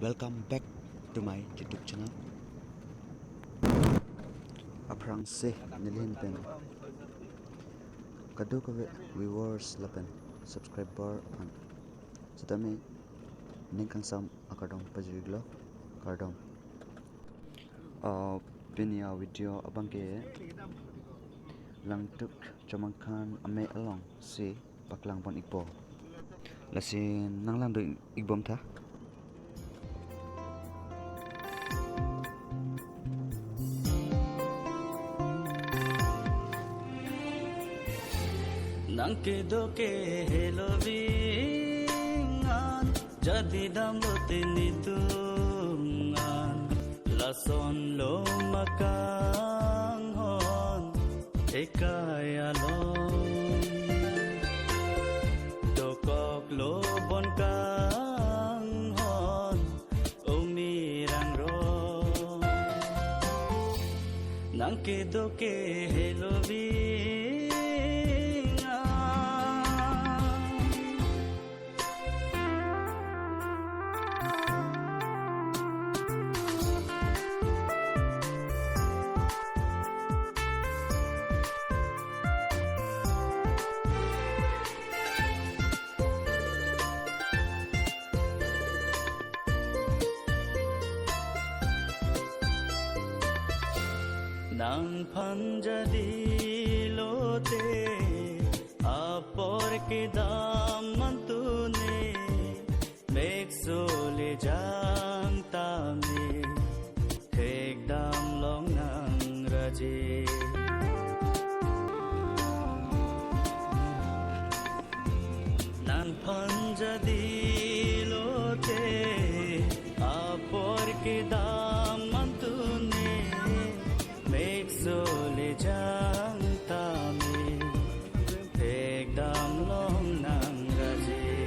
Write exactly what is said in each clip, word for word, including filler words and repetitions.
Welcome back to my YouTube channel. Aphrangsi nelihin pen kadokave viewers lapen subscriber an setame ning kangsam akardom pajirlo, kardom. Uh, pini avideo abangke Langtuk Chomangkan amei alongsi paklang pon ikpo. Lasi nanglang do ikbom tha. Nang kedo ke helo vingan, jadi damlo tini tungan, lason lo makanghon ekai along. Dokok lo bon kanghon, umirang ro. Nang kedo ke helo vingan. Nangphan jadi lote apor kedam mantune, mek sole jang tame thekdam long nangraje. Nangphan jadi lote apor kedam mantune, mek sole jang tame thekdam long nangraje.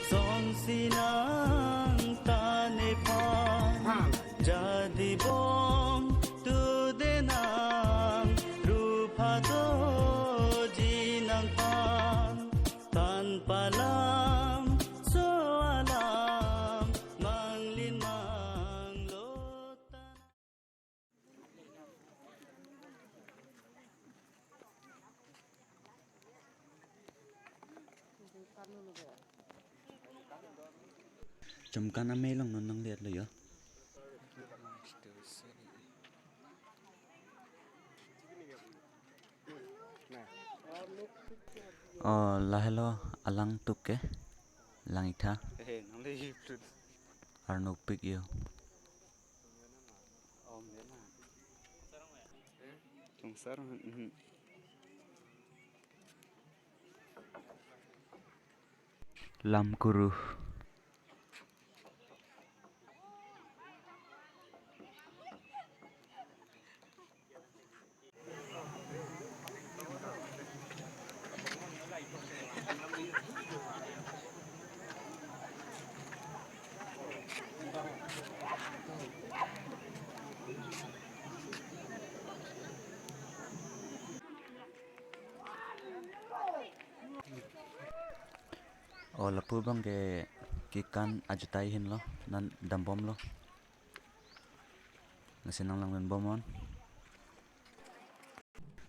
Sonsi nang tane phan jadi bom tudenang, rupha doji nangphan, tan palam so alam manglin manglo tan. Chomangkan amei along non nangle-etlo jo. Oh, lahelo alangtuk ke, lang-ik tha. Eh, nangle-et. Arnopik jo. Tongsar, mhm. Lamkuru. Oh, lapu abangke kekan ajutai ahin lo, nang dambomlo. Lasi nang langdunbom non.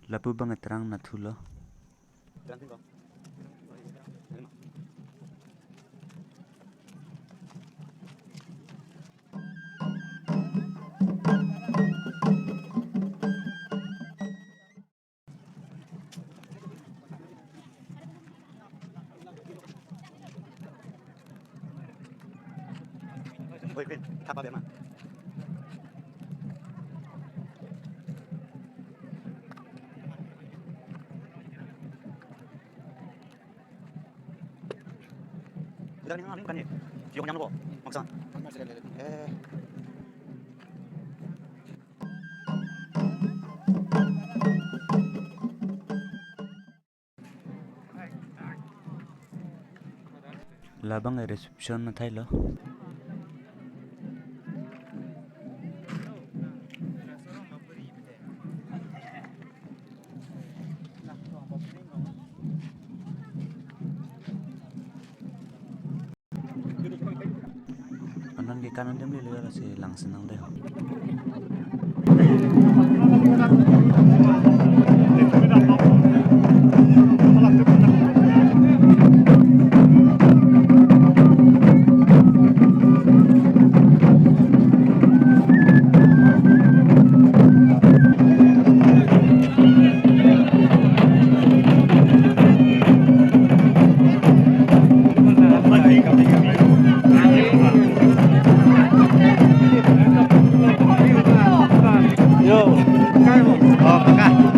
Lapu abangke terang nathu lo. Udah nih, nih kan ya. Yo nyam lo, maksan. Eh. Labang reception athai lo. Kan adim lele lasi langsin nang dei. Yo. Oh, kaka.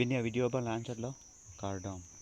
Pini a-video abang la-an chotlo. Kardom.